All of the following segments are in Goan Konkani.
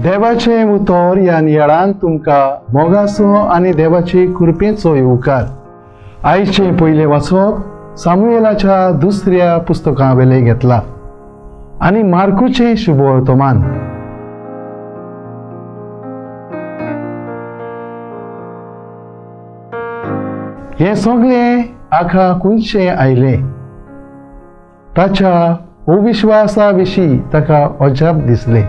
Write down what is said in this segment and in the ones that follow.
देवाचें उतर ह्या नियाळान तुमकां मोगाचो आनी देवाचे कृपेचो येवकार. आयचें पयलें वाचप सामुएलाच्या दुसऱ्या पुस्तका वेलें घेतला आनी मार्कूचें शुभवर्तमान. हें सगळें आखा खुंयचें आयलें? ताच्या अविश्वासा विशीं ताका अजाप दिसलें.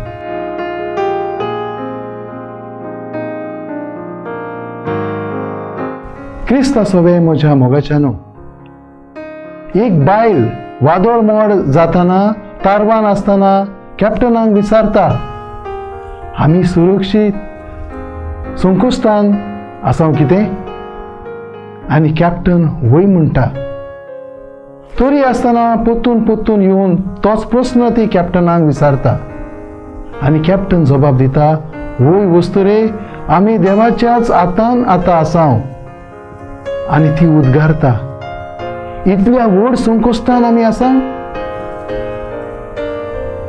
क्रिस्ता सोवे म्हज्या मोगाच्यानो, एक बायल वादळ मोड जाताना तारवान आसतना कॅप्टनाक विचारता, आमी सुरक्षीत संकुश्टान आसाव कितें? आनी कॅप्टन वय म्हणटा. तरी आसतना परतून परतून येवन तोच प्रस्न ती कॅप्टनाक विचारता आनी कॅप्टन जबाब दिता, वय वस्तू रे, आमी देवाच्याच हातान आतां आसाव. आनी ती उद्गारता, इतल्या व्हड संकुश्टान आमी आसा.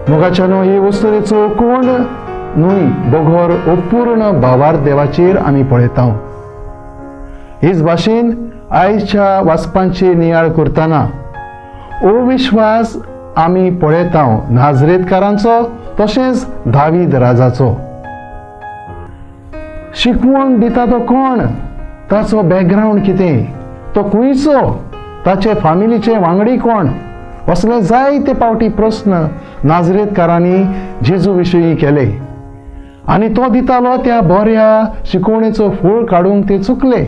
मोगाच्यानो, हे वस्तुरेचो कोण न्हय बगर अपूर्ण भावार देवाचेर आमी पळयता. हेच भाशेन आयच्या वाचपांचे नियाळ करतना अविश्वास आमी पळयता नाजरेतकारांचो तशेंच दावीद राजाचो. शिकवण दिता तो कोण, ताचो बॅकग्रावंड कितें, तो खंयचो, ताचे फामिलीचे वांगडी कोण, असले जायते पावटी प्रस्न नाजरेतकारांनी जेजू विशयी केले आनी तो दितालो त्या बऱ्या शिकवणेचो फळ काडूंक ते चुकले.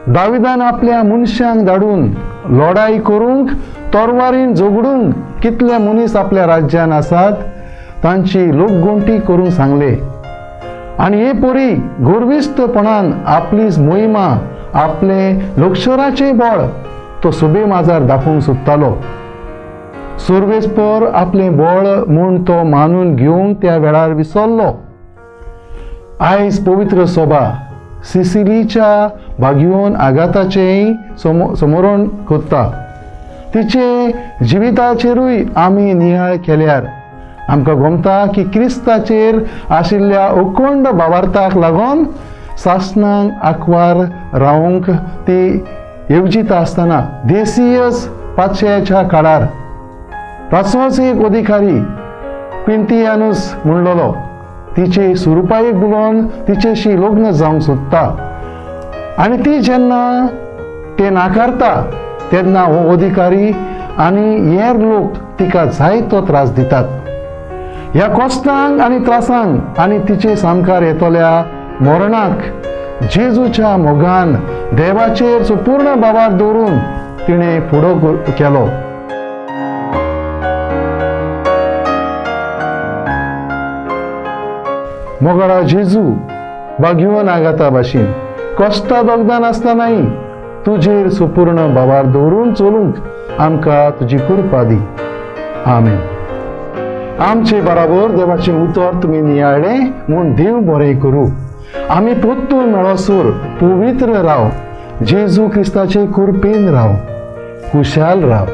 दाविदान आपल्या मनशांक धाडून लढाई करूंक, तरवारीन झगडूंक कितले मनीस आपल्या राज्यान आसात तांची लोकगोंटी करूंक सांगले आनी हे परी गर्विश्टपणान आपलीच मोहिमा, आपले लक्षराचें बळ तो सुबे माजार दाखोवंक सोदतालो. सुर्वेस्पर आपलें बळ म्हूण तो मानून घेवंक त्या वेळार विसरलो. आयज पवित्र सभा सिसिलीच्या बागयोन आघाताचेंय समोरण करता. तिचे जिविताचेरूय आमी नियाळ केल्यार आमकां गमता की क्रिस्ताचेर आशिल्ल्या अखंड भावार्थाक लागून सासणाक आंकवार रावंक ती येवजिता आसतना देसियस पातशाच्या काळार ताचोच एक अधिकारी क्विंतियानुस म्हणलेलो तिचे सुरुपायेक बुलोवन तिचेशी लग्न जावंक सोदता आनी ती जेन्ना ते नाकारता तेन्ना हो अधिकारी आनी हेर लोक तिका जायतो त्रास दितात. ह्या कश्टांक आनी त्रासांक आनी तिचे सामकार येतल्या मरणाक जेजूच्या मोगान देवाचेर संपूर्ण भावार दवरून तिणें फुडो केलो. मोगाळा जेजू, बागयोन आगाता भाशेन कश्टा दोगदान आसतनाय तुजेर संपूर्ण भावार दवरून चलूंक आमकां तुजी कृपा दी. आमेन. आमचे बराबर देवाचें उतर तुमी नियाळ्ळें म्हूण देव बरें करूं. आमी परतून मेळसर पवित्र राव, जेजू क्रिस्ताचे कृपेन राव, खुशाल राव.